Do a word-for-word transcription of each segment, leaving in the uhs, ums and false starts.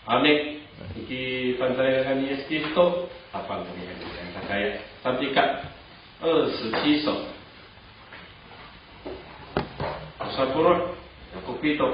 Amin. Iki fangcalay ngangan ni Yis Kristo, tapang kami ngangan ni Yis Kristo. Santika, 二十七首. Tosa polo' ko pito.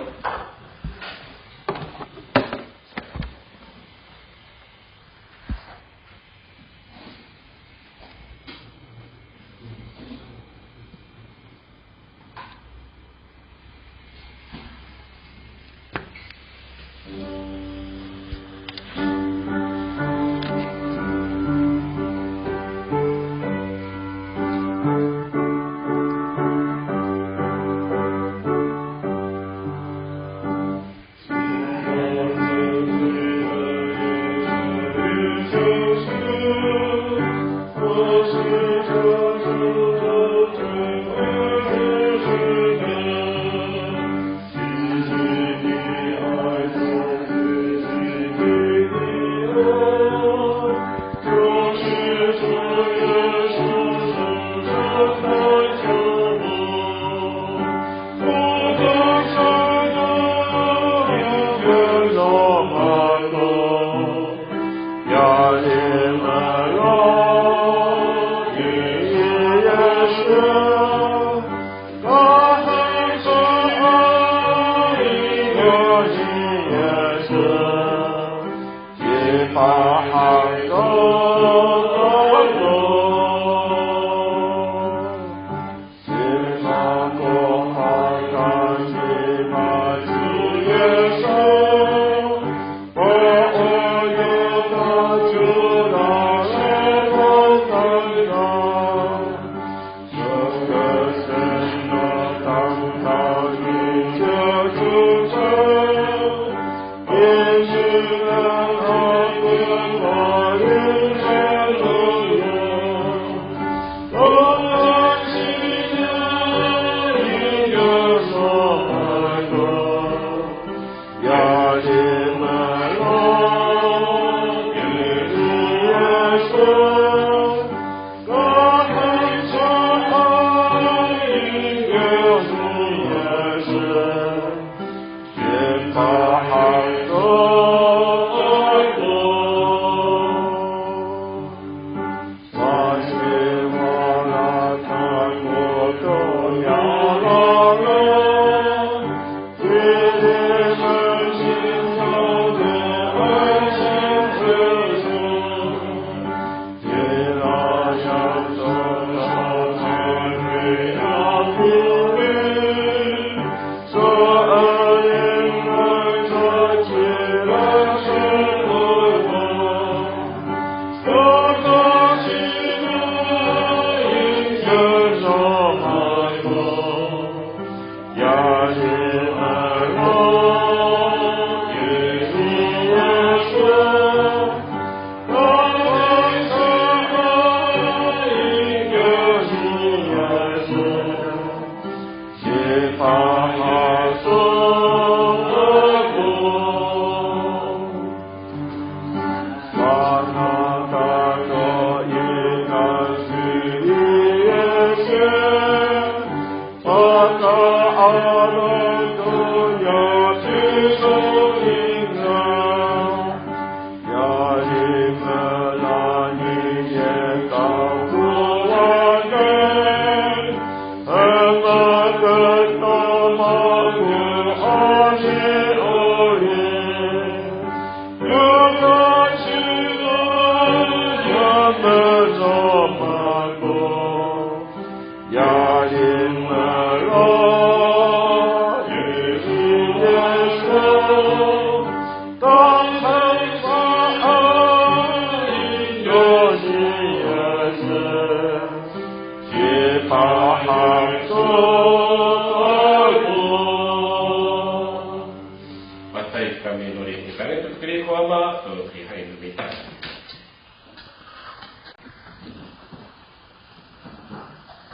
Patay kami nori, mikangan to kini ko Ama, to kinihay no mita.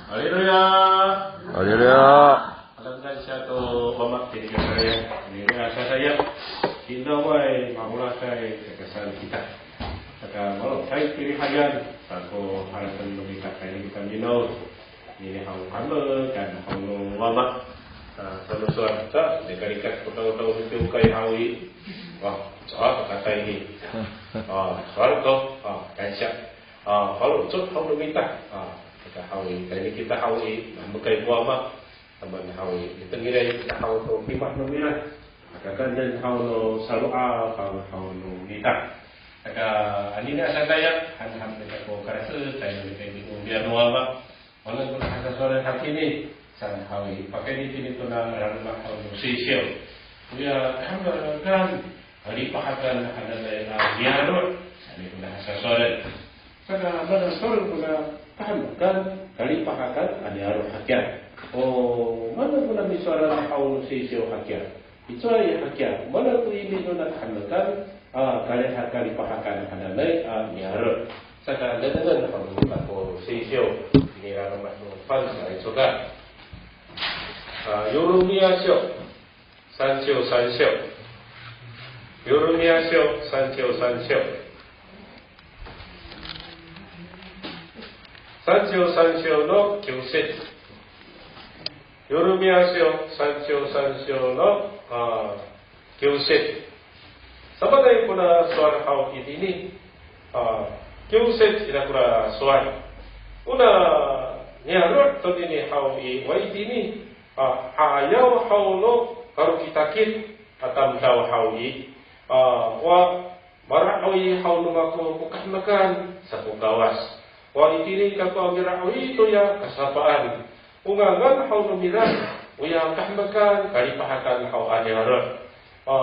Haleluya. Haleluya. Alangan siya to Wama tini kasayang. Haleluya, sasaya. Kinaway maolasay kakasan kita. Saka malo, say pilihayan, sako haraten no mita kayni kita minaw. Ini haw kahemekan haw no wama. A, sa no sowal sa, nikalikat ko tawtaw no kiwkay haw i. Wa, sowal ko katayni. A, sowal to. A, kansya. A, faloco' haw no mita. A, kita haw i, tayni kita haw i, kahemekan ko wama. Taman haw i, mitengilay kita haw to kimad no mira. Aka kaenen haw no salo'afang haw no mita. Aka anini a sakaya, han han kita ko karasay, tayni kita i, o mira no wama. Maan ko na hasasowalen hakini, saan haw i, pakayni itini tona laloma' haw no Sisyo. Oya, kahemekan, kalipahakan hananay a niyaro', saan ko na hasasowalen. Saka mana sowal kona kahemekan, kalipahakan a niyaro' hakiya. O, mana kona misowalan haw no Sisyo hakiya. Icowaay hakiya, mana ko imi nona kahemekan, a, kaliha-, kalipahakan hananay a niyaro'. Saka nengnengen haw no mita ko Sisyo, ini laloma' no Pangcahay Codad. A, Yoromiya syo, sanciw sanciw. Yoromiya syo, sanciw sanciw. Sanciw sanciw no kiwsit. Yoromiya syo, sanciw sanciw no, a, kiwsit. Samaanay kona sowal haw itini. A, kiwsit ira kora sowal. Ona niyaro' tonini haw i, wa itini. A, 'ayaw haw no kalokitakit a tamdaw haw i. A, wa mara'oy haw no mako ko kahemekan sa ko Kawas. Wa itini kako a mira'oy toya kasapaan. O ngangan haw no mira, oya kahemekan, kalipahakan haw a niyaro'. A,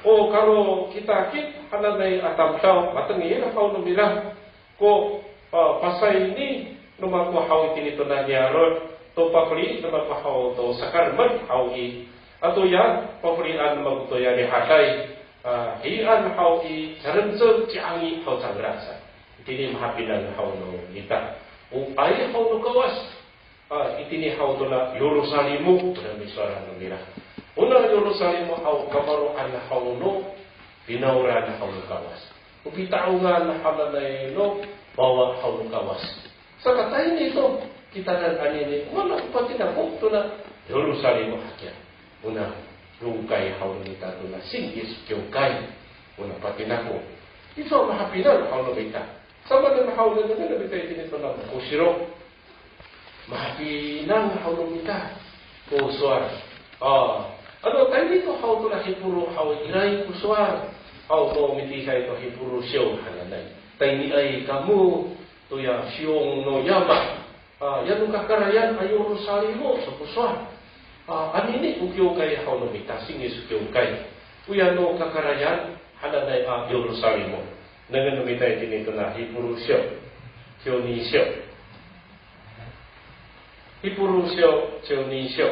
o kalokitakit hananay a tamdaw, matengil haw no mira. Ko, a, pasayni no mako haw itini tona niyaro', to pafeli no mako haw to sakalemed haw i, ato ya pafelian no mako toya rihaday, a, hiyan haw i, carencel ciangi haw cangra sa. Itini mahapinang haw no mita. O ay haw no Kawas. A, itini haw tona Yerusalimo, kona misowalan no mira. Ona Yerusalimo haw kamaro'an haw no finawlan haw no Kawas. O pita'ongan hananay no pawa haw no Kawas. Saka tayni to, kitanan anini, mana ko patinako tona Yerusalimo hakiya. Ona kiwkay haw no mita tona Sin Yisu kiwkay. Ona patinako. Iso mahapinang haw no mita. Samanen haw no mita itini tona Mokosiro. Mahapinang haw no mita ko sowal. A, ano tayni to haw tona Hipuru haw iray ko sowal. Haw to mitihiay to Hipuru siyo hananay. Tayniay kamo toya siyong no yama. A, ya no kakarayan a Yerusalimo sa ko sowal. A, anini o kiwkay haw no mita, Sin Yisu kiwkay. Oya no kakarayan hananay a Yerusalimo. Nengneng no mita itini tona Hipuru siyo, ciwni siyo. Hipuru siyo, ciwni siyo.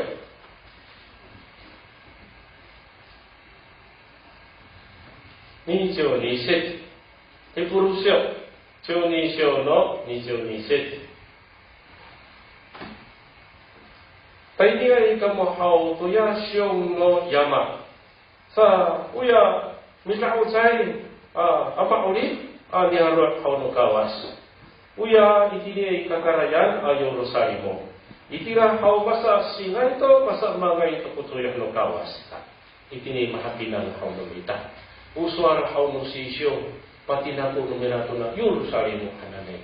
Niciwni sit. Hipuru siyo, ciwni siyo no niciwni sit. Tayniay kamo haw toya siyong no yama. Sa oya mida'ocay a, a ma'orip a niyaro' haw no Kawas. Oya itini i kakarayan a Yerusalimo. Itira haw masasingay to, masamangay to ko coyoh no Kawas. Itini mahapinang haw no mita. O sowal haw no Sisyo, patinako no mira tona Yerusalimo hananay.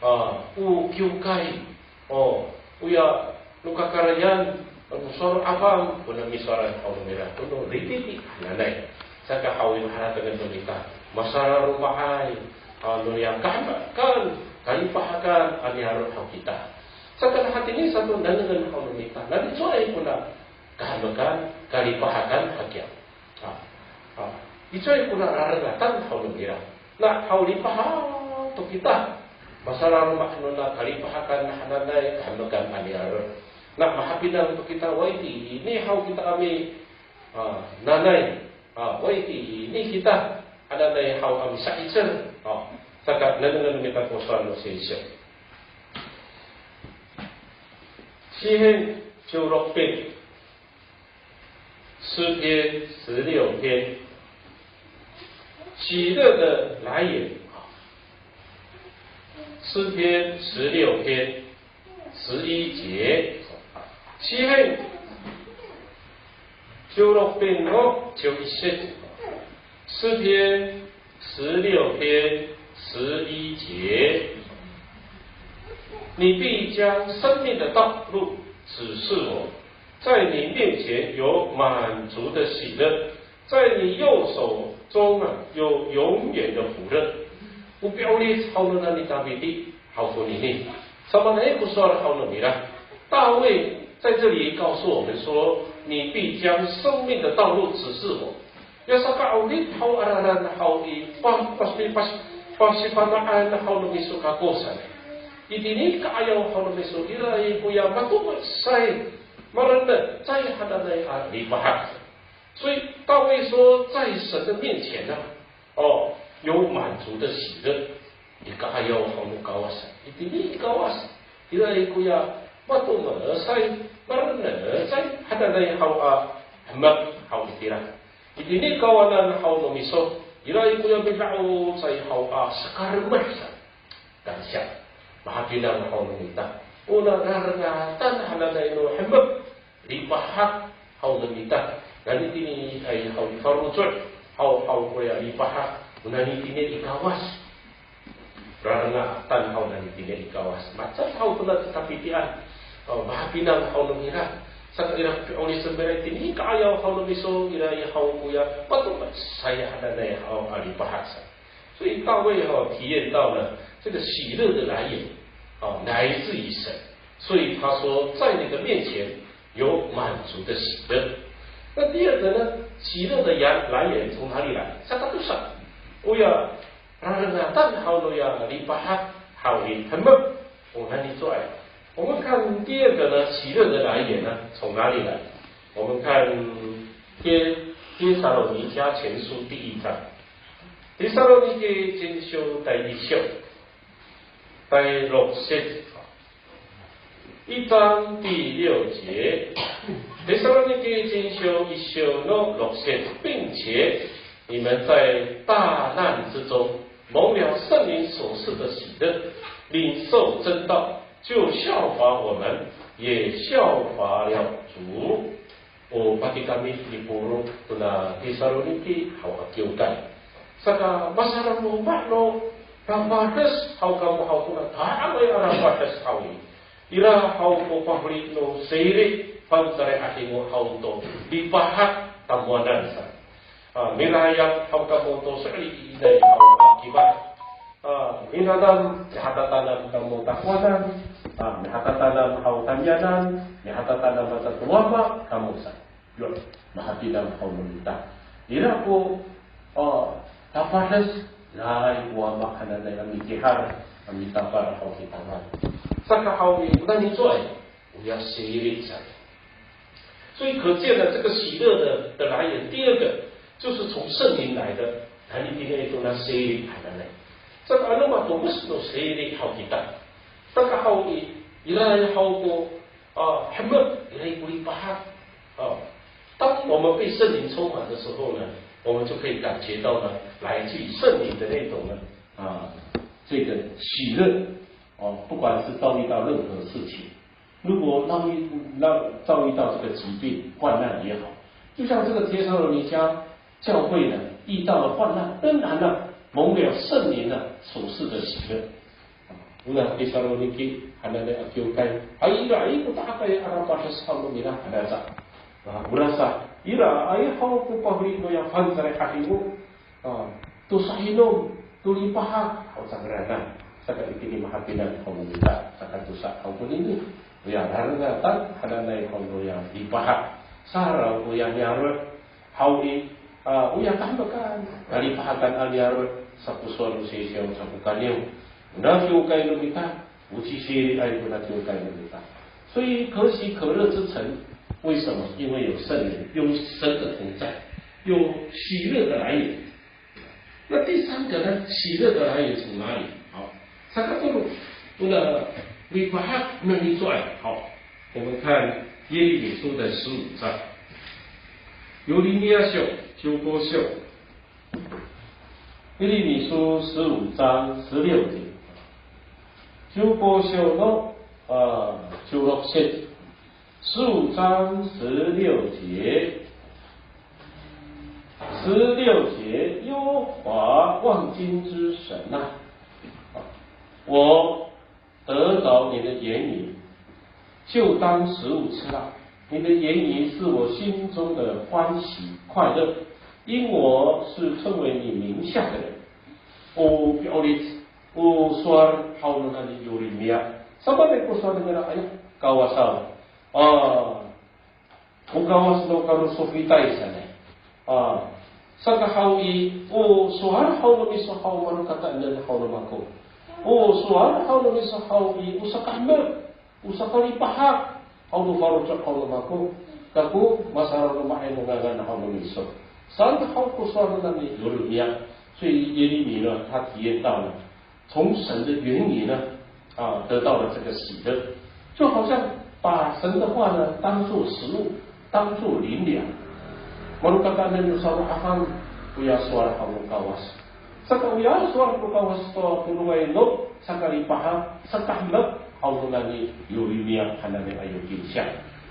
A, o kiwkay. O, oya no kakarayan, ano salo'afang, kona misowalan haw no mira tono rititi hananay. Saka haw i, maharatengen no mita, masalaloma'ay, a, noya kahemekan, kalipahakan a niyaro' haw kita. Saka hatini sato nengnengen haw no mita, nani cowaay kona kahemekan, kalipahakan hakiya. A, a, icowaay kona rarengatan haw no mira. Na haw lipahak to kita. Masalaloma' nona kalipahakan hananay kahemekan a niyaro'. Na mahapinang to kita, wa itini haw kita a mi, a, nanay. A, wa itini kita hananay haw a misa'icel. A, saka nengnengen no mita ko sowal no Sisyo. 诗篇十六篇。 诗篇十六篇，喜乐的来源。诗篇十六篇，十一节，詩篇十六篇の十一節，诗篇十六篇十一节，你必将生命的道路指示我，在你面前有满足的喜乐，在你右手中啊有永远的福乐。O pi'orip haw no nani Tafiti haw konini. Samaanay ko sowal haw no mira. 大卫在这里告诉我们说，你必将生命的道路指示我。Ya saka'orip haw a lalan haw i, pa, pas, pas, pasifana'an haw no miso kako sanay. Itini ka'ayaw haw no miso, ira i koya mato'asay, marenecay hananay a lipahak. 所以大卫说，在神的面前啊，哦，有满足的喜乐。I ka'ayaw haw no Kawas, itini i Kawas, ira i koya mato'asay, marenecay hananay haw a hemek haw itira. Itini kawanan haw no miso, ira i koya mida'ocay haw a sakaremed sa. Kansiya, mahapinang haw no mita. O nararengatan hananay no hemek, lipahak haw no mita. Nanitini ay haw i faloco' haw, haw koya lipahak, o nanitini i Kawas. Rarengatan haw nanitini i Kawas. Maca haw kona Tafitian. O, mahapinang haw no mira. Saka ira pi'orip sa mira itini ka'ayaw haw no miso, ira i haw koya mato'asay hananay haw a lipahak sa. 所以大卫哈、体验到了这个喜乐的来源，哦，来自于神。所以他说，在你的面前有满足的喜乐。那第二个呢，喜乐的源，来源从哪里来？Saka tosa, oya rarengatan haw noya lipahak haw i hemek, o nani cowa. 我们看第二个呢，喜乐的来源呢，从哪里来？我们看帖，帖撒罗尼迦前书第一章。 Tesaloniki Cinsyo 第一章第六节。一章第六节。 Tesaloniki Cinsyo 一章の六節。 并且你们在大难之中蒙了圣灵所赐的喜乐，领受真道，就效法我们，也效法了主。 O patikami ni Poro tona Tesaloniki haw a kiwkay. Saka masalomoma' no rapades haw kamo haw tona ta'angay a rapades haw i, ira haw ko pafeli no Seyrey Fangcalay a 'Adingo haw to lipahak tamowanan sa. A, milayap haw kamo to so'elinay haw a kiwkay. A, minanam, mihatatanam kamo takowanan. A, mihatatanam haw tamiyanan, mihatatanam aca to wama kamo sa. Yo, mahapinang haw no mita. Ira ko, a, tapades, ira ko wama hananay a mitihar, a mitapal haw kitangan. Saka haw i, o nani cowa, oya Seyrey sa. 所以可见呢，这个喜乐的，的来源，第二个就是从圣灵来的。Nanitini to na Seyrey hananay. Saka ano matomes no Seyrey haw kita. Saka haw i, ira haw ko, a, hemek, ira ko lipahak. 哦，当我们被圣灵充满的时候呢，我们就可以感觉到呢，来自于圣灵的那种呢，啊，这个喜乐。哦，不管是遭遇到任何事情， 如果遭遇，遭遇到这个疾病、患难也好，就像这个帖撒罗尼迦教会呢，遇到了患难，仍然呢，蒙了圣灵呢所赐的喜乐。Ona Tesaloniki hananay a kiwkay, ay, ira i ko ta'akay a rapades haw no mira hananay sa. A, orasa, ira ay haw ko pafeli noya Fangcalay a 'Adingo, a, to sahinom, to lipahak haw cangraan. Saka itini mahapinang haw no mita, saka tosa haw konini. Oya rarengatan hananay haw noya lipahak. Saraw oya niyaro' haw i, a, oya kahemekan, kalipahakan a niyaro', sa ko sowal no Seysyo, sa ko kaniw. Ona kiwkay no mita, o cisiriay kona kiwkay no mita. 所以可喜可乐之城，为什么？因为有圣灵，有神的同在，有喜乐的来源。那第三个呢？喜乐的来源从哪里？好，saka tolo, o na lipahak nani cowa. 好，我们看耶利米书的十五章。Yirimiya syo, ciwko syo. 耶利米书十五章十六节。Ciwko syo no, 啊，十六节，十五章十六节，十六节，耶和华万军之神啊，我得着你的言语，就当食物吃了。你的言语是我心中的欢喜快乐，因我是称为你名下的人。O pi'orip, o sowal haw no nani Yirimiya. Sapanay ko sowal nira, aya, Kawas aw. A, o Kawas no kalo sofitay sanay. A, saka haw i, o sowal haw no miso haw, malokata'en haw no mako. O sowal haw no miso haw i, o sakahemek, o sakalipahak haw no faloco' haw no mako. Kako masararoma'ay no ngangan haw no miso, saan haw ko sowal nani Yirimiya. 所以耶利米呢，他体验到了从神的言语呢，啊，得到了这个喜乐，就好像把神的话呢当作食物，当作灵粮。Malokata'en no Salo'afang, oya sowal haw no Kawas. Saka oya sowal no Kawas to todongay no sakalipahak, sakahemek haw no nani Yirimiya hananay a yokin siya.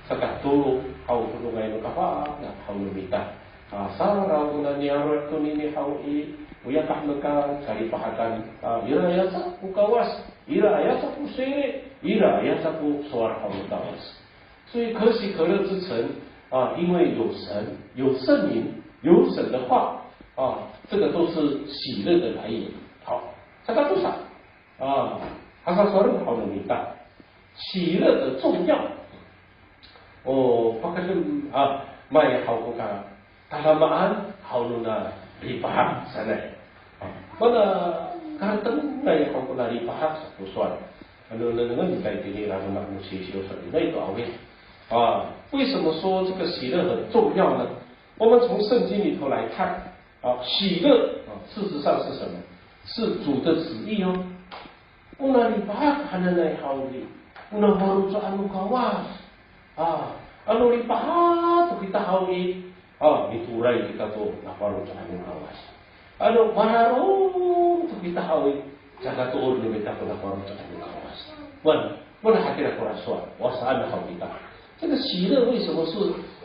Saka tolo haw todongay no kafaangan haw no mita. A, saraw ko na niyaro' tonini haw i, oya kahemekan, kalipahakan, a, ira aya sa ko Kawas, ira aya sa ko siri, ira aya sa ko sowal haw no Kawas. 所以可喜可乐之城，啊，因为有神，有圣灵，有神的话，啊，这个都是喜乐的来源。好，saka tosa, a, sasowalen haw no mita, 喜乐的重要。O, pakayni, a, maay haw ko katadamaan haw nona lipahak sanay. A, mana karetengay haw kona lipahak sa ko sowal. Ano nengnengen kita itini i laloma' no Seysyo sanay to awi. A, 为什么说这个喜乐很重要呢？我们从圣经里头来看，啊，喜乐，啊，事实上是什么？是主的旨意哦。O nalipahak hananay haw i, o nafaloco'an no Kawas. A, ano lipahak to kita haw i, a, mitooray kita to nafaloco'an no Kawas. Ano mararom to kita haw i, caka toor no mita ko nafaloco'an no Kawas. Wan, wan hatira ko rasowal, o saan haw kita. 这个喜乐为什么是，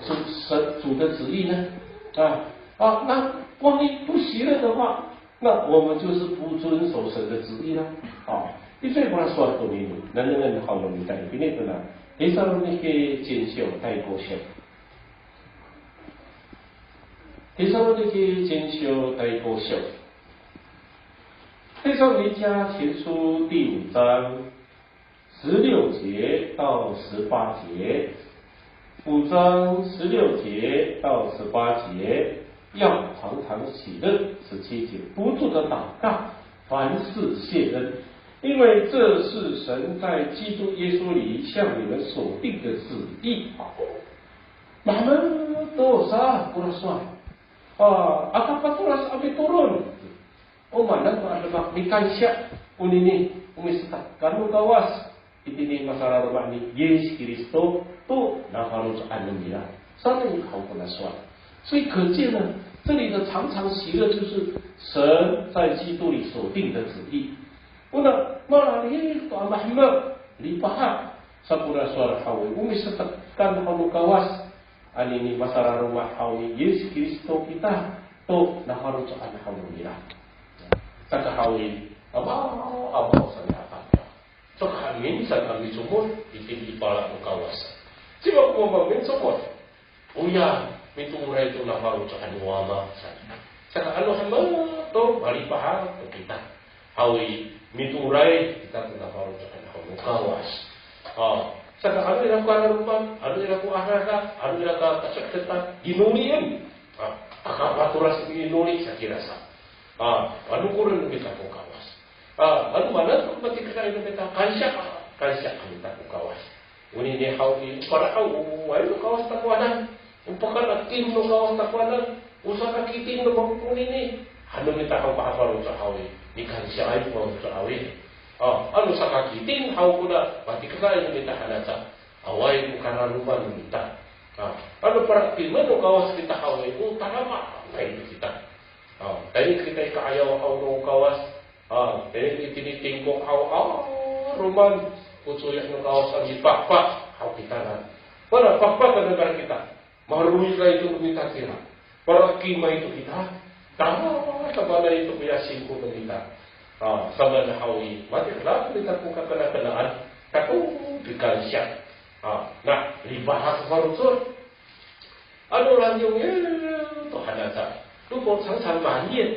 是神主的旨意呢？啊，啊，那万一不喜乐的话， 那我们就是不遵守神的旨意了。好，i, saka ko rasowal tonini, nengnengen haw no mita itini to na Tesaloniki cinsyo tay ko syo. Tesaloniki cinsyo tay ko syo. 帖撒罗尼迦前书第五章 十六节到十八节，五章十六节到十八节，要常常喜乐。十七节，不住的祷告，凡事谢恩，因为这是神在基督耶稣里向你们所定的旨意。Mahemek to sa ko rasowal. A, aka patolas a mitolon. O maan ko a demak mikansiya, onini, o misetek kano Kawas itini i masararoma ni Yis Kristo to nafaloco'an no mira. Sanay haw kona sowal. 所以可见呢，这里的常常喜乐就是神在基督里所定的旨意。Ona, mararid to a mahemek, lipahak, sa kona sowal haw i, o misetek kano Kawas, anini masararoma haw ni Yis Kristo kita to nafaloco'an haw no mira. Saka haw i, amaw, amaw sanay a tamdaw. Saka hamin sa kami somod itini i pala no Kawas. Cima ko mamang somod. Oya mitooray to nafaloco'an no Wama sa. Saka ano hamin to malipahak to kita. Haw i, mitooray kita to nafaloco'an haw no Kawas. A, saka ano ira ko kararoman, ano ira ko adada, ano ira ko kasaketan, ginolien. A, aka patolas minoli sa kira sa. A, ano koren no mita ko Kawas. A, ano maan ko matikeraay no mita, kansiya, kansiya kita ko Kawas. Onini haw i, o palaaway no Kawas takowanan, o pakala'tim no Kawas takowanan, o sakakiting no mako konini. Ano mita haw pahafaloco' haw i, mikansiyaay ko faloco' haw i. A, ano sakakiting haw kona matikeraay no mita hanaca, awaay ko kararoman no mita. A, ano pala'timen no Kawas kita haw i, o tadamaanay no kita. A, tayni kita i ka'ayaw haw no Kawas. A, tayni itini tingkok haw, a, roman. Ko coyoh no Kawas a mipakpak haw kitanan. Mana pakpak a nangra kita? Maroray to no mita kira. Para kimay to kita. Tama, tama na ito ko ya singko no mita. A, samaan haw i, matira to mita ko kakenakenaan. Kako pikansiya. A, na, lipahak faloco'. Ano 人永远都还在，如果常常埋怨，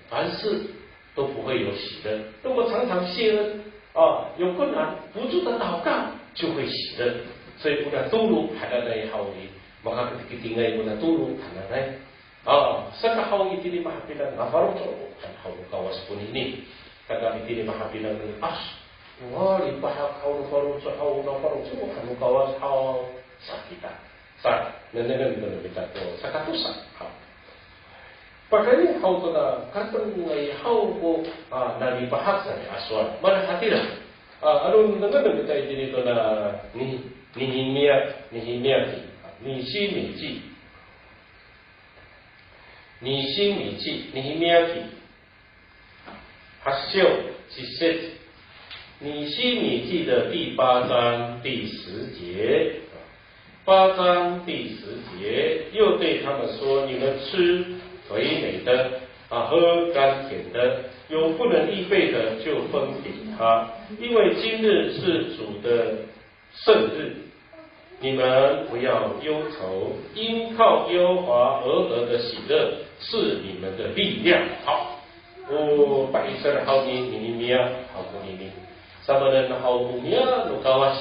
凡事都不会有喜乐。如果常常谢恩，啊，有困难，不住的祷告，就会喜乐。所以 o na tolo hananay haw i, makakitingay o na tolo hananay. A, saka haw i, itini mahapinang mafaloco' han haw no Kawas konini. Saka itini mahapinang, a, wa, lipahak haw no faloco' haw, mafaloco' han no Kawas haw, sa kita. Sa, nengnengen to no mita ko sakatosa. Haw. Pakayni haw to na katengay haw ko, a, nalipahak sa i a sowal. Mana hatira. A, ano nengnengen kita itini to na ni, Nihimiya, Nihimiya ki. Nihimiya ki. Nihimiya ki. Hasyo, 十节，尼希米记的第八章第十节，八章第十节，又对他们说：你们吃肥美的，啊，喝甘甜的，有不能预备的就分给他，因为今日是主的 圣日，你们不要忧愁，因靠耶和华而得的喜乐是你们的力量。好，o pa'icel haw ni Nihimiya haw konini. Samaanen haw o niyaro' no Kawas.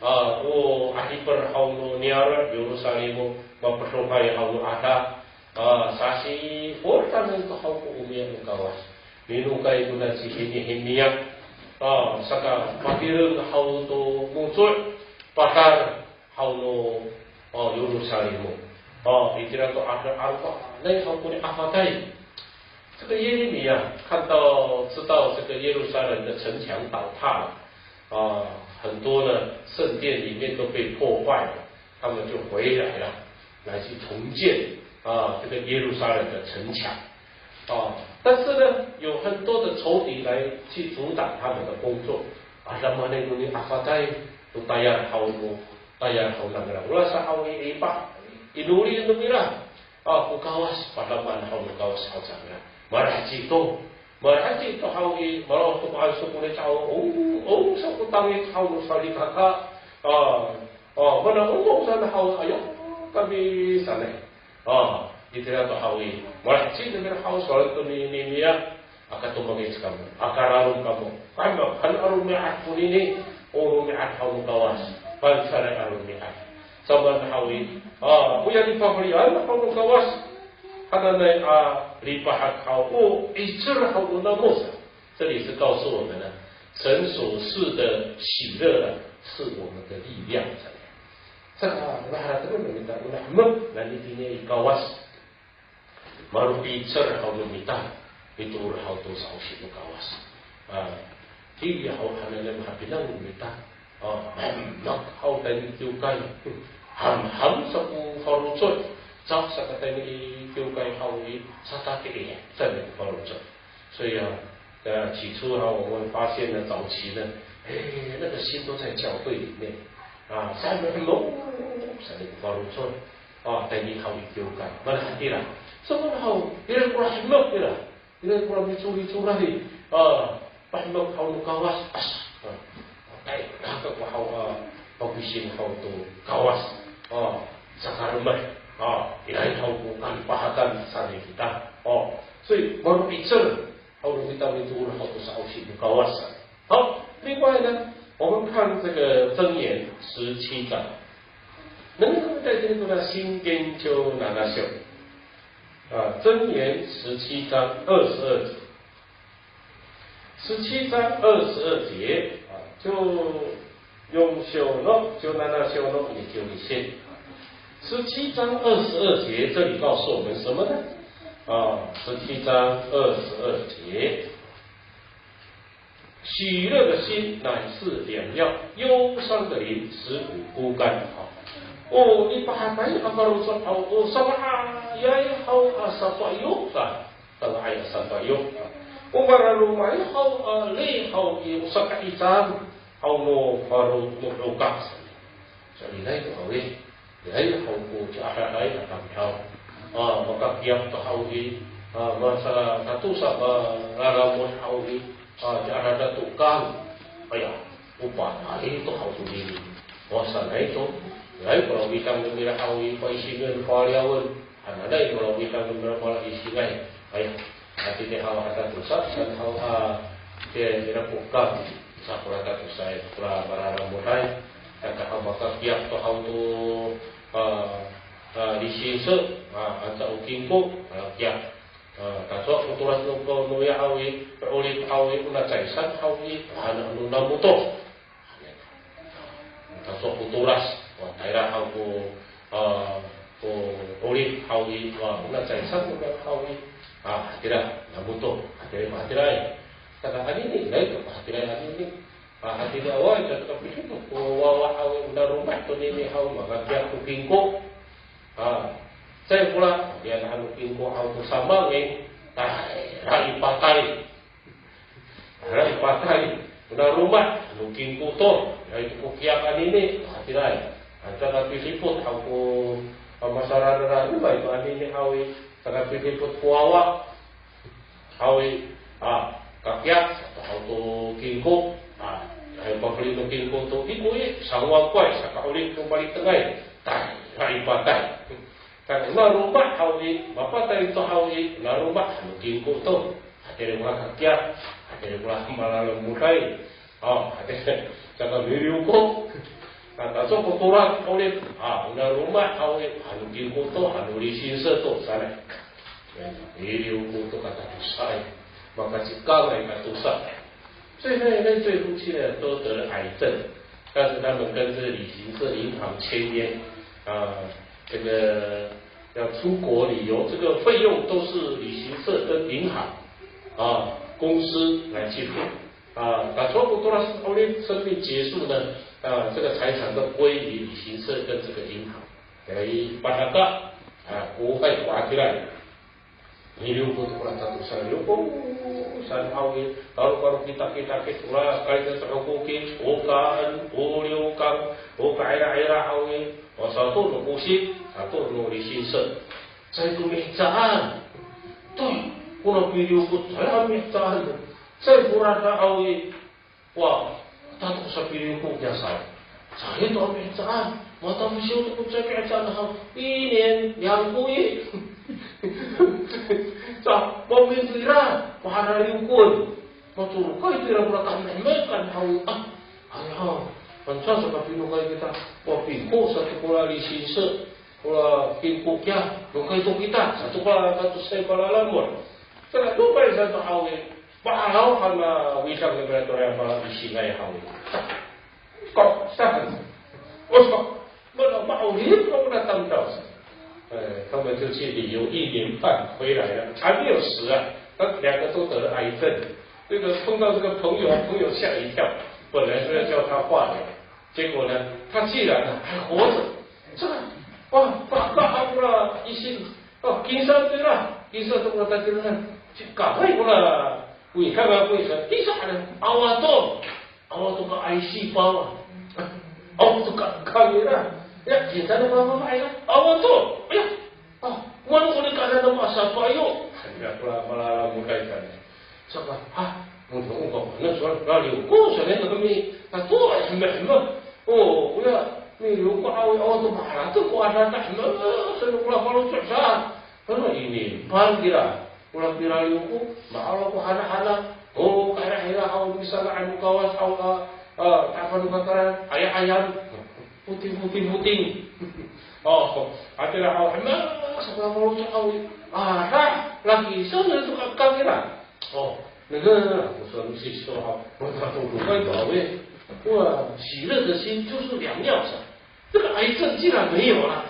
A, o 'adipel haw no niyaro' Yerusalimo, mapedofay haw no ada. A, sasifotanen to haw ko omiya no Kawas. Minokay kona ci Nihimiya. A, saka patireng haw to moco' patar haw no, a, Yerusalimo. A, itira to 'ada'aropanay haw koni a fatay. 这个耶利米啊，看到，知道这个耶路撒冷的城墙倒塌了，啊，很多呢，圣殿里面都被破坏了，他们就回来了，来去重建，啊，这个耶路撒冷的城墙。啊，但是呢，有很多的仇敌来去阻挡他们的工作。A, damaanay koni a fatay, to tayal haw no, tayal haw nangra. Ora sa haw i, ipa, inoli no mira. A, ko Kawas, padamaan haw no Kawas haw cangra. Malaheci to. Malaheci to haw i, mala to ko ansok no caw, o, o, sa ko tangic haw no salikaka. A, a, mana o, o, saan haw, aya kami sanay. A, itira to haw i, malaheci no mira haw, sowal to ni, ni, niya. Aka tomangic kamo, aka rarom kamo. Kamo, han a romi'ad konini, o romi'ad haw no Kawas, fangcalay a romi'ad. Samaan haw i, a, oya nipafelian haw no Kawas hananay a lipahak haw, o 'icel haw no namo sa. 这里是告诉我们呢，神所赐的喜乐呢，是我们的力量。Saka, o na harateng no mita, o na hemek nani tini i Kawas. Malo pi'icel haw no mita, mitoor haw to sa'osi no Kawas. A, itiya haw hananay mahapinang no mita. A, hemek haw tayni kiwkay. Hamham sa ko faloco'. Caay saka tayni kiwkay haw i, satatiih sa ko faloco'. 所以啊，呃，起初啊，我们发现呢，早期呢，哎，那个心都在教会里面啊，saan no, saan ko faloco'. A, tayni haw i kiwkay. Mana hatira. Samaan haw, ira kora hemek ira. Ira kora micoracoray. A, pahemek haw no Kawas. Asa. A, ay, kaka ko haw, a, pakisin haw to Kawas. A, sakaromet. A, ira haw ko kalipahakan sa kita. O, 所以 malo pi'icel haw no mita mitoor haw to sa'osi no Kawas. 好，另外呢，我们看这个箴言十七章。那么在这里呢，箴言就拿那秀。啊，箴言十七章二十二节。十七章二十二节，啊，就用秀呢，就拿那秀呢，也就一些。十七章二十二节，这里告诉我们什么呢？啊，十七章二十二节。 喜乐的心乃是良药，忧伤的灵使骨枯干。O lipahakay a faloco' haw, o sanga'ayay haw a safa'iyo, a, sanga'ay a safa'iyo. O mararomay haw a li haw i, o saka'icang. haw no falo no hokak sa. So'elinay to haw i, iraay haw ko ci'adadaay a tamdaw. A, makakiyap to haw i, a, masakatosa malalamod haw i, a, ci'adada to kang. Aya, o patay to haw to nini. O sanay to, iraay ko widang nomira haw i, paisingen, faliyawen. Hananay ko widang nomira malaisingay. Aya, hatini haw a tatosa, saan haw a, te, ira ko kang, sa ko tatosaay, ko malalamoday. Saka haw makakiyap to haw to, a, a, lisinse, a, anca o kingko, a, kiyap. A, tacowa ko tolas no, ko, noya haw i, 'orip haw i, o na caay saan haw i, hana no namo to. Tacowa ko tolas, wa, tayra haw ko, a, ko 'orip haw i, wa, o na caay saan ko haw i. A, hatira, namo to, hatira, hatira i. Saka anini, iraay to, hatira anini. A, hatira awaay, caay to kapili to, ko wawa haw i, o na loma' to nini haw i, makakiyap ko kingko. A, caay ko la, diyan han no kingko haw to samang i, tayra i patay. Tayra i patay. O na loma' no kingko to, iraay to ko kiyap anini, hatiraay. Anca kapilipot haw ko, a, masararararomay to anini haw i, saka pilipot ko wawa haw i, a, kakiyap sato haw to kingko, a, hay, pafeli no kingko to kingko i, sangwakoway, saka 'orip no malitengay, tayra i patay. Kan o na loma' haw i, mapatay to haw i, o na loma' no kingko to. Hatira ko la kakiyap, hatira ko la malalamoday. A, hatira, saka miliwko. Tacowa ko tolas 'orip, a, o na loma' haw i, hano kingko to, hano lisinse to, sanay. Miliwko to katatosaay. Makacikangay katosa. 所以呢，那对夫妻呢都得了癌症，但是他们跟这个旅行社银行签约，啊，这个要出国旅游，这个费用都是旅行社跟银行，啊，公司来去付。啊，那 tacowa ko tolas 'orip 生命结束呢，啊，这个财产都归于旅行社跟这个银行。Hay, padaka, a, ko hay ko hatiraay. Miliwko to kora tatosa, liwko saan haw i, taro karo kita, kita, kita, kora, kay to hokoki, o kaan, o liwkang, o kaira-ira haw i, o sato no kosi, sato no lisinse. Caay to mihecaan. To, kora piliwko, caay mihecaan. Caay kora haw i, Wa, tatosa piliwko kiya sa. Caay to a mihecaan. Mata misiw to ko caay mihecaan haw. Inin, yang ko i. Sa, mamin to ira, maharaliwkon. Macorokay to ira kora kahemehemekan haw. A, hay haw. Anca sa kapinokay kita. Wa, pingko sato kora lisinse. Kora pingko kiya. Nokay to kita. Sato kora tatosaay palalamod. Sa, nokay sato haw i. Ma'araw han a widang nira to ya mala isingay haw i. Ko, sa, o sa, mana ma'orip ko na tamdaw sa. 呃，他们就去旅游一年半回来了，还没有死啊，他两个都得了癌症。那个碰到这个朋友，朋友吓一跳，本来说要叫他化疗，结果呢，他竟然呢还活着。这个，哇，把把他们了一心，哦，金山对了，金山怎么他竟然去赶快过了。 Wi, kaka ko isa, isa ka awa to. Awa to ka 癌细胞 a. Awa to ka, kami na. Ya, cinta na mama ay na. Awa to. Ya. A, wano ko ni kana na masa pa yo. Kami na pala malalamoday kami. Saka, a, mo to ko na so na liwko sa na kami. Tato, ay, hema, hema. O, kuya, ni liwko awa, awa to, mala to ko ada ta, hema, sa na ko la faloco' sa. Ano ini, pal kira. Kora pilaliw ko, ma'araw ko hanahana, o, kairahira haw, misanga'an no Kawas haw, a, a, tafan no kakaran, aya, ayam, puting, puting, puting. O, hatira haw, hema, sa ka faloco' haw, a, ra, laki, sa na to kakang ira. O, nega, ko sa no sisyo haw, mata to dokay to haw, e. Wa, 喜乐的心就是良药 sa. 这个癌症竟然没有了。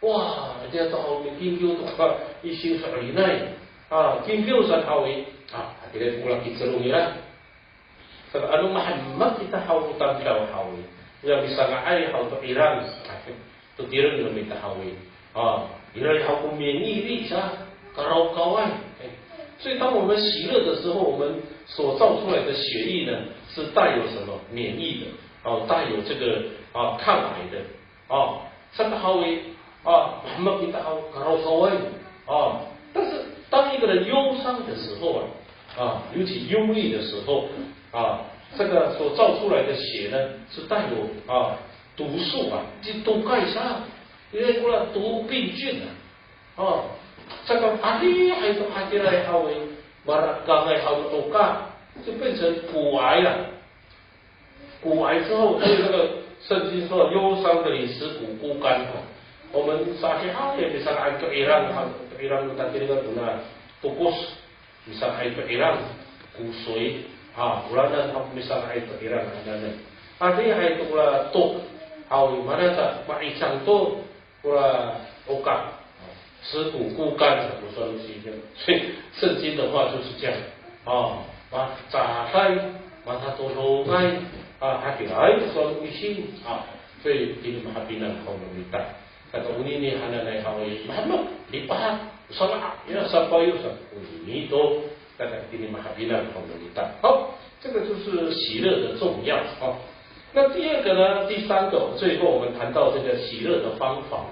Wa, itiya to haw i, kingkiw to ka, isin so'elinay. A, kingkiw saan haw i. A, hatira ko la kicelong ira. Saka ano mahemek kita haw tamdaw haw i, ya misanga'ay haw to irang. To tireng no mita haw i. A, ira haw ko mi'iri sa, karawkaway. 所以当我们喜乐的时候，我们所造出来的血液呢，是带有什么免疫的，哦，带有这个啊抗癌的，哦，这个 haw i 啊，mahemek kita haw karaw saway 啊。但是当一个人忧伤的时候啊，啊，尤其忧虑的时候啊，这个所造出来的血呢，是带有啊毒素啊，去毒害它，因为过了毒病菌啊，哦，这个 adihay to hatiraay haw i, marakangay haw to ka, 就变成骨癌了。 骨癌之后，所以那个圣经说，忧伤的灵使骨枯干哦。我们 sadihay misanga'ay to 'irang, to 'irang no tatirengan kona tokos, misanga'ay to 'irang, 骨髓啊，不然呢，他们 misanga'ay to 'irang 啊，那那，啊，厉害多了，多，好，mana sa ma'icang to, 不然 oka, 食骨枯干，我说的是一个，所以圣经的话就是这样啊，ma cahay, matatodongay, 啊，hatiraay, 说的是啊，所以 itini mahapinang haw no mita. Saka onini hananay haw i, mahemek, lipahak, sanga', ya, sapayo sa, onini to, saka itini mahapinang haw no mita. 好，这个就是喜乐的重要啊。那第二个呢，第三个，最后我们谈到这个喜乐的方法。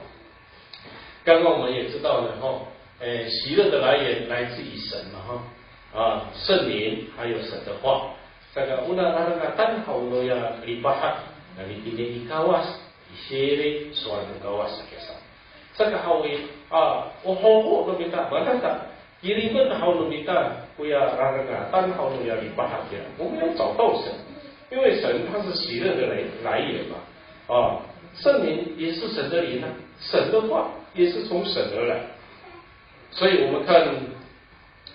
刚刚我们也知道了哈，诶，喜乐的来源来自于神嘛哈，啊，圣灵还有神的话。这个 ona rarengatan haw noya lipahak, nani tini i Kawas, i Siri, sowal no Kawas sa kesa. 这个 haw i, 啊，o hoho no mita, mana ta, irimen haw no mita koya rarengatan haw noya lipahak ya, 我们要找到神，因为神他是喜乐的来来源嘛。啊，圣灵也是神的灵啊，神的话也是从神而来。所以我们看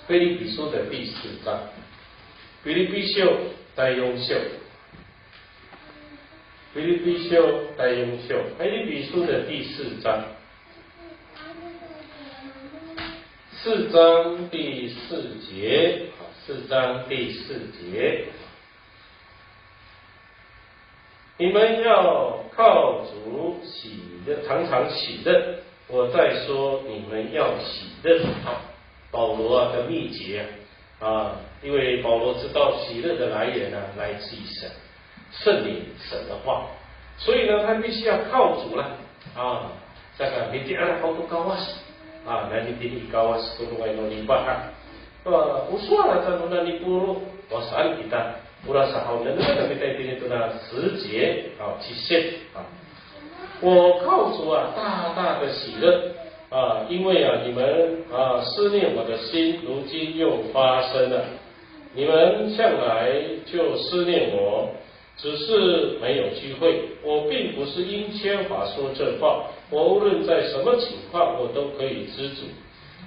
腓立比书的第四章，腓立比书第四章，腓立比书第四章，腓立比书的第四章。 四章第四节，啊，四章第四节，你们要靠主喜乐，常常喜乐。我再说，你们要喜乐。啊，保罗啊的秘诀啊，啊，因为保罗知道喜乐的来源呢，来自于神。 圣灵神的话。所以呢，他必须要靠主了啊。这个 miti'er haw to Kawas 啊，nani tini i Kawas to no lipahak. 呃，o sowal sa no nani Poro, o saan kita, ora sa haw, nengneng sa kita itini tona 十节啊，七节啊。我靠主啊，大大的喜乐啊，因为啊，你们啊，思念我的心，如今又发生了。你们向来就思念我， 只是没有机会。我并不是因缺乏说这话，我无论在什么情况，我都可以知足。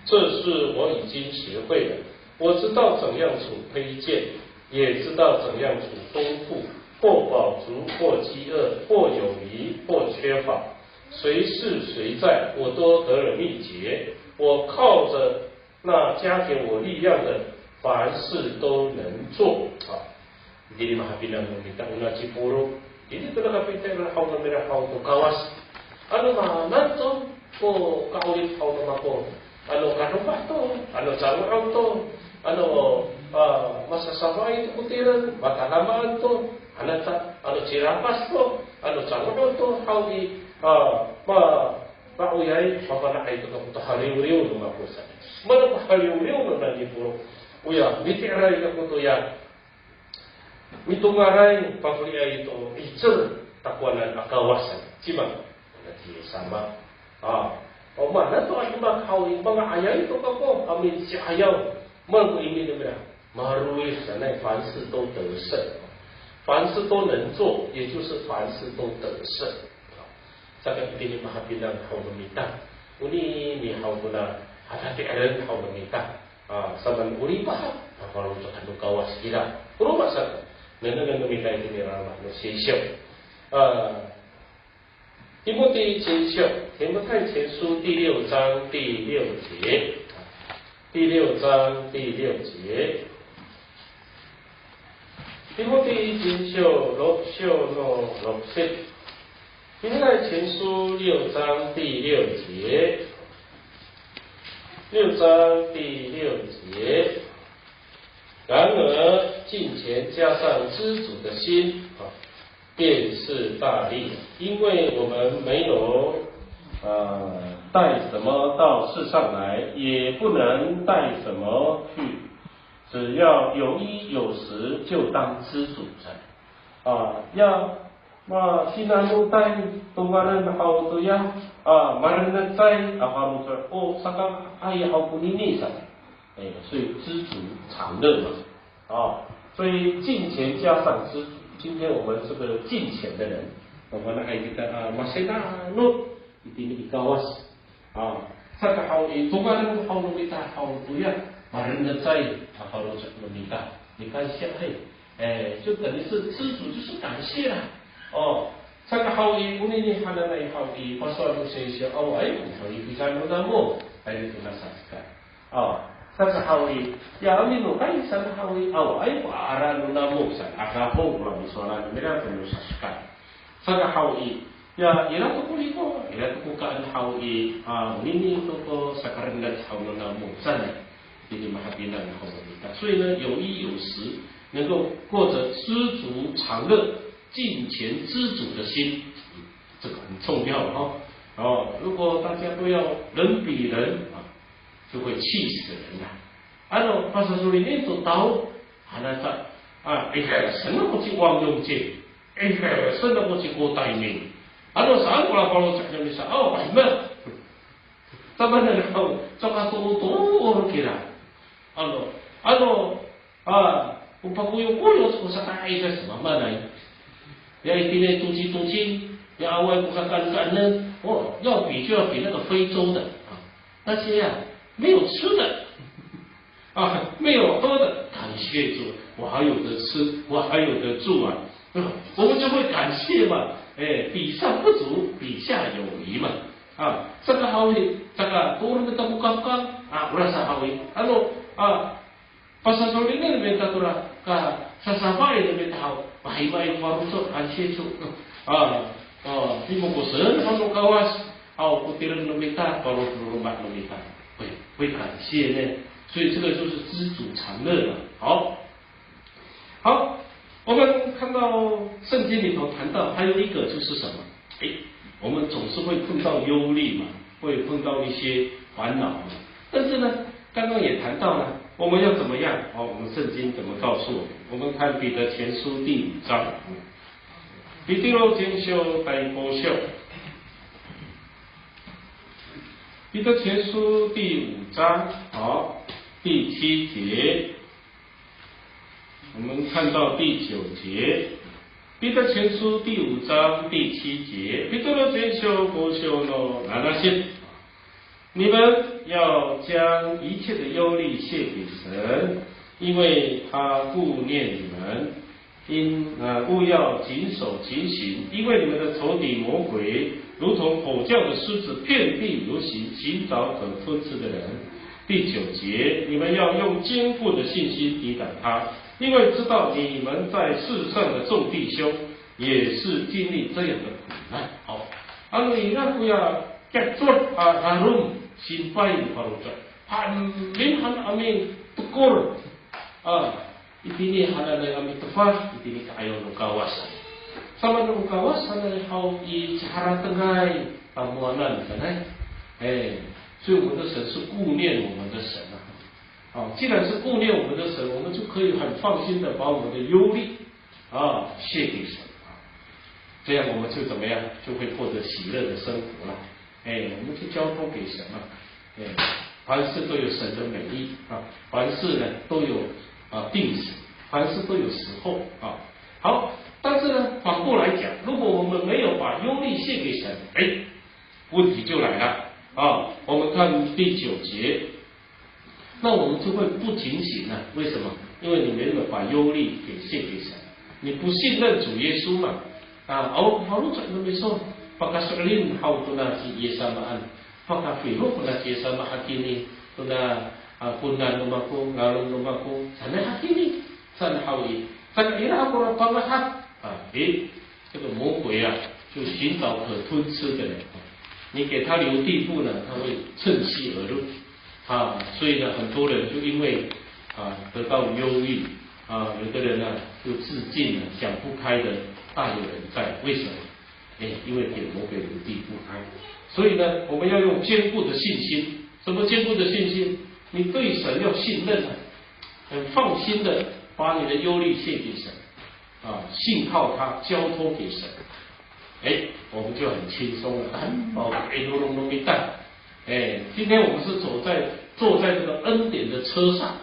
这事我已经学会了。我知道怎样处卑贱，也知道怎样处丰富，或饱足，或饥饿，或有余，或缺乏，随事随在，我都得了秘诀。我靠着 那加给我力量的，凡事都能做。啊，itini mahapinang no mita, ona ci Poro, itini to nakapitay haw no mira haw to Kawas. Ano maan to ko ka'orip haw no mako, ano kadofah to, ano cango'ot to, ano, a, masasafaay to ko tireng, matanamaan to, ano ca, ano cirapas to, ano cango'ot to haw i, a, ma, Faoyay, mafana'ay to kako to haliwliw no mako sa. Mana ko haliwliw no nani Poro. Oya, miti'eray kako toya mitongalay, pafeliay to 'icel takowanan a Kawas sa. Cima, ona ci Yis sama. A, o maan to a demak haw i, manga'ayay to kako a misi'ayaw. Maan ko imi no mira. Malowi' sanay, 凡事都得胜，凡事都能做，也就是凡事都得胜。Saka itini mahapinang haw no mita, onini haw kona hatati'eren haw no mita. A, samaan o lipahak, a, faloco'an no Kawas kira. Roma saka, nengnengen no mita itini roma no sisyo. A, 提摩太前书，提摩太前书第六章第六节，第六章第六节。提摩太前书六章の六节。提摩太前书六章第六节，六章第六节。然而敬虔加上知足的心啊，便是大利，因为我们没有呃带什么到世上来，也不能带什么去，只要有衣有食，就当知足。啊，要 Masinanotay to maren haw toya, a, marenecay a faloco' o saka ay haw konini sa. 哎，所以知足常乐嘛。哦，所以敬虔加上知足。今天我们这个敬虔的人，我们还记得啊，masinanot itini i Kawas. A, saka haw i, to maren haw no mita haw toya, marenecay a faloco' no mita. 你看一下，嘿，哎，就等于是知足，就是感谢啦。哦，saka haw i, onini hananay haw i, pasowal no singsi, awaay ko haw i, pisan no namo, ay to na saska. O, saka haw i, ya amin no kay san haw i, awaay ko aaral no namo san, aka ho, wa, misowalan no mira to no saska. Saka haw i, ya, ira to ko riko, ira to ko kaan haw i, a, onini to ko sakarenec haw no namo san, itini mahapinang haw no mita. 所以呢，有衣有食，能够过着知足常乐、敬虔知足的心，嗯，这个很重要哈。哦，如果大家都要人比人啊，就会气死人了。Ano, pasasolinen to tao, hanata, a, eh, saan ko ci Wang Yongcin, eh, saan ko ci Ko Taiming. Ano, saan ko la faloco' no misa, o, pahima. Tamanan haw, caka toro-toro kira. Ano, ano, a, o pakoyokoyo ko sakaay sa samamanay. Ya itini toci-toci, ya awaay ko kakaan-kaanen, o, 要比就要比那个非洲的啊，那些啊，没有吃的。 啊，没有喝的，感谢主，我还有得吃，我还有得住啊。嗯，我们就会感谢嘛，哎，比上不足，比下有余嘛。啊，saka haw i, saka toro no mita ko kafkaf, a, orasa haw i, ano, a, pasasolinen no mita tora, kasasafay no mita haw, mahimay ko faloco', 感谢主。啊， O, mimokos haw no Kawas, o, ko tireng no mita, paro no loma' no mita. 会，会感谢呢。所以这个就是知足常乐了。好，好，我们看到圣经里头谈到还有一个就是什么？诶，我们总是会碰到忧虑嘛，会碰到一些烦恼嘛。但是呢，刚刚也谈到了，我们要怎么样？哦，我们圣经怎么告诉我们？我们看彼得前书第五章。 Pitiro Cinsyo tay Kosyo. 彼得前书第五章，好，第七节，我们看到第九节。彼得前书第五章第七节，Pitiro Cinsyo Kosyo no nanasit. 你们要将一切的忧虑卸给神，因为他顾念你们。因，呃，务要谨守警醒，因为你们的仇敌魔鬼如同吼叫的狮子，遍地游行，寻找可吞吃的人。第九节，你们要用坚固的信心抵挡他，因为知道你们在世上的众弟兄也是经历这样的苦难。好，ano ira koya kecot a rarom simpay no faloco'. Haen han a mitekor. A, itini hananay a mitefad, itini ka'ayaw no Kawas. Samaan no Kawas sanay haw i, caharatengay tamowanan sanay. 哎，所以我们的神是顾念我们的神啊。哦，既然是顾念我们的神，我们就可以很放心的把我们的忧虑 啊，卸给神啊，这样我们就怎么样，就会过着喜乐的生活了。哎，我们就交托给神了。哎，凡事都有神的美意啊，凡事呢都有啊定时，凡事都有时候啊。好，但是呢，反过来讲，如果我们没有把忧虑卸给神，哎，问题就来了啊。我们看第九节， 那我们就会不警醒了。为什么？因为你没有把忧虑给献给神，你不信任主耶稣嘛。啊，aw, faloco' no miso, pakaso'elin haw tona ci Yis samaan, pakafilo kona ci Yis sama hakini, tona, a, konan no mako, ngalon no mako, sanay hakini, saan haw i, saka ira kora pangahap, a, i, 这个魔鬼啊，就寻找可吞吃的人。你给他留地步呢，他会趁虚而入。啊，所以呢，很多人就因为，啊，得到忧郁啊，有的人呢就自尽了，想不开的大有人在。为什么？哎，因为点魔鬼无地不安。所以呢，我们要用坚固的信心。什么坚固的信心？你对神要信任啊，很放心的把你的忧虑卸给神啊，信靠他，交托给神。哎，我们就很轻松了。哎，今天我们是走在坐在这个恩典的车上，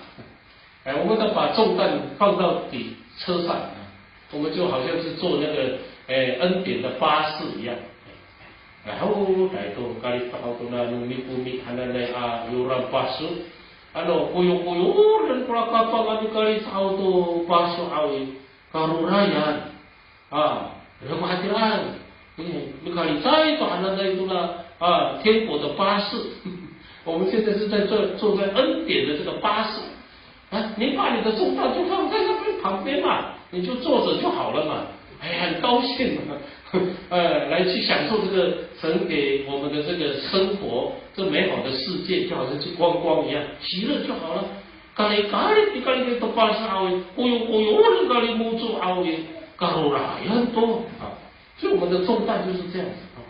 哎，我们都把重担放到底车上啊，我们就好像是坐那个哎恩典的巴士一样。然后来到咖哩好多那努米古米还那那啊有人巴士，啊，no koyo koyo人过来kapang啊咖哩好多巴士啊，karorayan。啊，人马还这样，嗯，你看你再短了那一路呢，啊，天国的巴士，我们现在是在坐坐在恩典的这个巴士，啊，你把你的重担就放在那边旁边嘛，你就坐着就好了嘛，哎，很高兴嘛，呃，来去享受这个神给我们的这个生活，这美好的世界，就好像去观光一样，喜乐就好了。Kali kali, kali kali to pasa awi, koyo koyo kali moco awi, karorayan to. 啊，所以我们的重担就是这样子啊。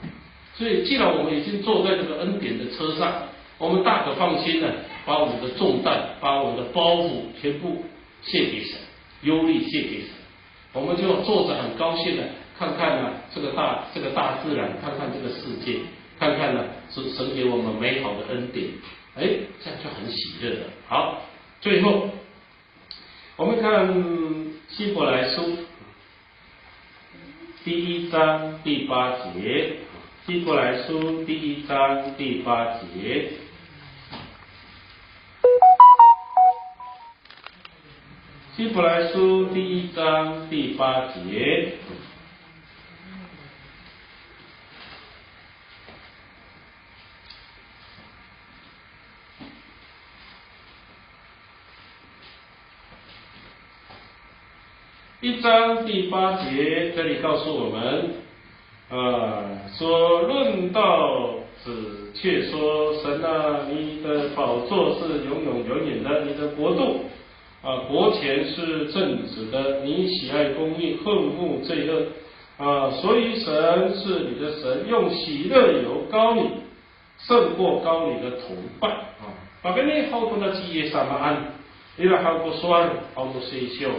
所以，既然我们已经坐在这个恩典的车上，我们大可放心的把我们的重担、把我们的包袱全部卸给神，忧虑卸给神。我们就坐着很高兴的看看呢，这个大这个大自然，看看这个世界，看看呢，是神给我们美好的恩典。哎，这样就很喜乐了。好，最后我们看希伯来书第一章第八节，希伯来书第一章第八节。希伯来书第一章第八节。一章第八节这里告诉我们，呃，说论到子却说，神啊，你的宝座是永永远远的，你的国度，啊，国权是正直的，你喜爱公义，恨恶罪恶，啊，所以神是你的神，用喜乐油膏你，胜过膏你的同伴。啊，pakayni haw to na ci Yis samaan, ira haw ko sowal haw no Seysyo.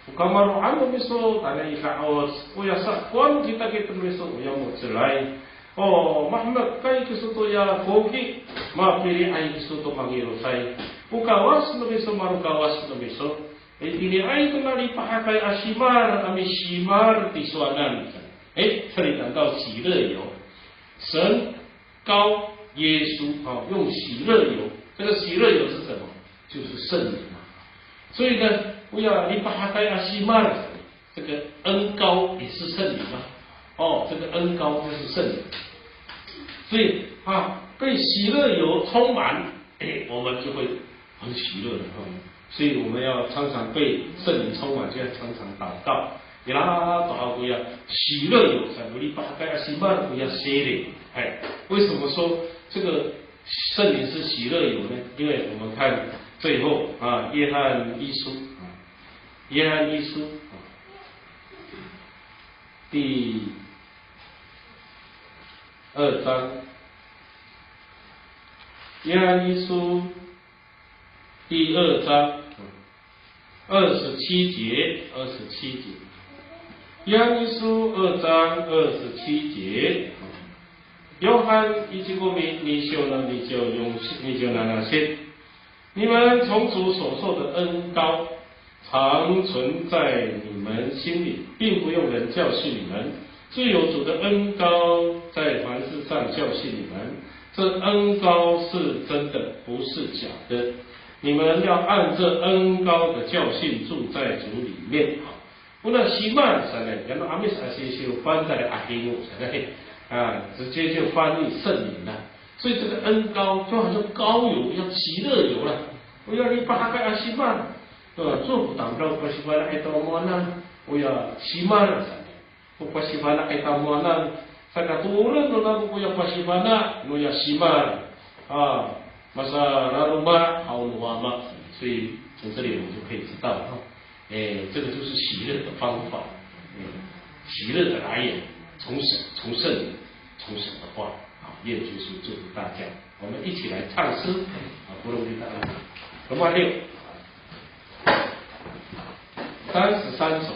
O kamaro'an no miso, tayra i ka'oc, oya sa, kowan kita kita miso, oya mo^celay. O, mahemek kay kiso toya koki, mapili'ay kiso to mangirosay. O Kawas no miso, maro Kawas no miso. E, itiniay to na lipahakay a simal, a misimal tisowanan. E, 这里讲到喜乐油，神膏耶稣，哦，用喜乐油。这个喜乐油是什么？就是圣灵啊。所以呢，不要 lipahakay a simal，这个恩膏也是圣灵啊。哦，这个恩膏就是圣灵。所以啊，被喜乐油充满，哎，我们就会很喜乐的。哦，所以我们要常常被圣灵充满，就要常常祷告。Ira to haw koya 喜乐油，才 lipahakay a simal koya 圣灵。哎，为什么说这个圣灵是喜乐油呢？因为我们看最后啊，约翰一书啊，约翰一书啊，第二章，约翰一书第二章二十七节，二十七节，约翰一书二章二十七节。约翰一章二十七节，你们从主所受的恩膏常存在你们心里，并不用人教训你们，自有主的恩膏在凡事上教训你们。这恩膏是真的，不是假的。你们要按这恩膏的教训住在主里面。Ona simal sanay, yano 'Amis a sisiw 翻在 ahingo sanay, 啊，直接就翻译圣灵了。所以这个恩膏就好像膏油一样，喜乐油了。Oya lipahakay a simal, 对吧？Cowa ko tamdaw ko pasifana'ay tamowanan, oya simal sanay. Ko pasifana'ay tamowanan, saka tooren no namo koya pasifana' noya simal. A, masalaloma' haw no Wama. 所以从这里我们就可以知道哈，哎，这个就是喜乐的方法，哎，喜乐的来源从神，从圣灵，从神的话。好，愿主耶稣祝福大家。我们一起来唱诗啊，不容易的。Roma 六，三十三首。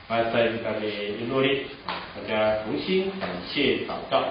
Matiya kami inoli, 大家同心感谢祷告。